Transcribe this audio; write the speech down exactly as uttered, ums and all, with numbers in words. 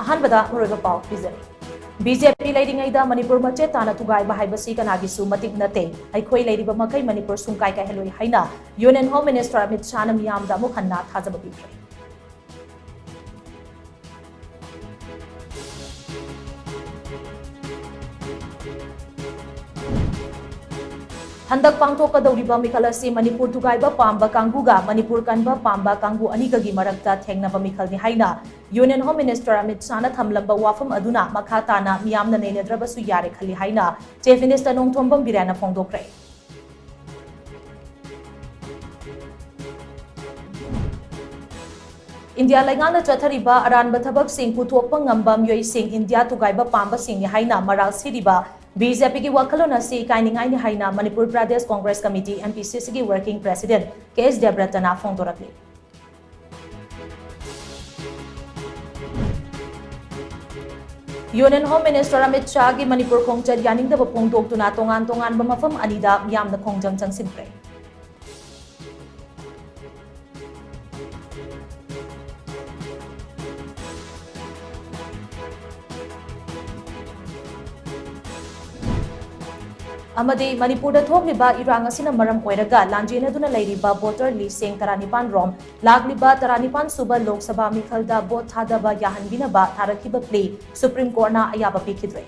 ꯑꯍꯥꯟꯕꯗ ꯃꯔꯨꯑꯣꯏꯕ ꯄꯥꯎ ꯄꯤꯖꯔꯤ꯫ ꯕꯤ ꯖꯦ ꯄꯤ ꯂꯩꯔꯤꯉꯩꯗ ꯃꯅꯤꯄꯨꯔ ꯃꯆꯦꯠ ꯇꯥꯅ ꯊꯨꯒꯥꯏꯕ ꯍꯥꯏꯕꯁꯤ ꯀꯅꯥꯒꯤꯁꯨ ꯃꯇꯤꯛ ꯅꯠꯇꯦ꯫ ꯑꯩꯈꯣꯏ ꯂꯩꯔꯤꯕ ꯃꯈꯩ ꯃꯅꯤꯄꯨꯔ ꯁꯨꯡꯀꯥꯏ ꯀꯥꯏꯍꯜꯂꯣꯏ ꯍꯥꯏꯅ Union Home Minister ꯑꯃꯤꯠ ꯁꯥꯍꯅ ꯃꯤꯌꯥꯝꯗ ꯑꯃꯨꯛ ꯍꯟꯅ ꯊꯥꯖꯕ ꯄꯤꯈ꯭ꯔꯦ꯫ ꯍꯟꯗꯛ ꯄꯥꯡꯊꯣꯛꯀꯗꯧꯔꯤꯕ ꯃꯤꯈꯜ ꯑꯁꯤ ꯃꯅꯤꯄꯨꯔ ꯊꯨꯒꯥꯏꯕ ꯄꯥꯝꯕ ꯀꯥꯡꯕꯨꯒ ꯃꯅꯤꯄꯨꯔ ꯀꯟꯕ ꯄꯥꯝꯕ ꯀꯥꯡꯕꯨ ꯑꯅꯤꯒꯒꯤ ꯃꯔꯛꯇ ꯊꯦꯡꯅꯕ ꯃꯤꯈꯜꯅꯤ ꯍꯥꯏꯅ Union Home Minister ꯑꯃꯤꯠ ꯁꯥꯍꯅ ꯊꯝꯂꯝꯕ ꯋꯥꯐꯝ ꯑꯗꯨꯅ ꯃꯈꯥ ꯇꯥꯅ ꯃꯤꯌꯥꯝꯅ ꯅꯩꯅꯗ꯭ꯔꯕꯁꯨ ꯌꯥꯔꯦ ꯈꯜꯂꯤ ꯍꯥꯏꯅ Chief Minister ꯅꯣꯡꯊꯣꯝꯕꯝ ꯕꯤꯔꯦꯟꯅ ꯐꯣꯡꯗꯣꯛꯈ꯭ꯔꯦ꯫ ꯏꯟꯗꯤꯌꯥ ꯂꯩꯉꯥꯛꯅ ꯆꯠꯊꯔꯤꯕ ꯑꯔꯥꯟꯕ ꯊꯕꯛꯁꯤꯡ ꯄꯨꯊꯣꯛꯄ ꯉꯝꯕ ꯃꯤꯑꯣꯏꯁꯤꯡ ꯏꯟꯗꯤꯌꯥ ꯊꯨꯒꯥꯏꯕ ꯄꯥꯝꯕꯁꯤꯡꯅꯤ ꯍꯥꯏꯅ ꯃꯔꯥꯜ ꯁꯤꯔꯤꯕ ꯕꯤ ꯖꯦ ꯄꯤꯒꯤ ꯋꯥꯈꯜꯂꯣꯟ ꯑꯁꯤ ꯏꯀꯥꯏꯅꯤꯡꯉꯥꯏꯅꯤ ꯍꯥꯏꯅ Manipur Pradesh Congress committee, M P C C, ꯒꯤ working president ꯀꯦ ꯑꯦꯁ ꯗꯦꯕ꯭ꯔꯇꯅ ꯐꯣꯡꯗꯣꯔꯛꯂꯤ꯫ Union Home Minister ꯑꯃꯤꯠ ꯁꯥꯍꯒꯤ ꯃꯅꯤꯄꯨꯔ ꯈꯣꯡꯆꯠ ꯌꯥꯅꯤꯡꯗꯕ ꯐꯣꯡꯗꯣꯛꯇꯨꯅ ꯇꯣꯉꯥꯟ ꯇꯣꯉꯥꯟꯕ ꯃꯐꯝ ꯑꯅꯤꯗ ꯃꯤꯌꯥꯝꯅ ꯈꯣꯡꯖꯪ ꯆꯪꯁꯤꯟꯈ꯭ꯔꯦ꯫ ꯑꯃꯗꯤ ꯃꯅꯤꯄꯨꯔꯗ ꯊꯣꯛꯂꯤꯕ ꯏꯔꯥꯡ ꯑꯁꯤꯅ ꯃꯔꯝ ꯑꯣꯏꯔꯒ ꯂꯥꯟꯖꯦꯟꯅꯗꯨꯅ ꯂꯩꯔꯤꯕ voter ꯂꯤꯁꯤꯡ ꯇꯔꯥꯅꯤꯄꯥꯟ ꯔꯣꯝ ꯂꯥꯛꯂꯤꯕ ꯇꯔꯥꯅꯤꯄꯥꯟ ꯁꯨꯕ ꯂꯣꯛ ꯁꯚꯥ ꯃꯤꯈꯜꯗ vote ꯊꯥꯗꯕ ꯌꯥꯍꯟꯕꯤꯅꯕ ꯊꯥꯔꯛꯈꯤꯕ plea Supreme Courtꯅ ꯑꯌꯥꯕ ꯄꯤꯈꯤꯗ꯭ꯔꯦ꯫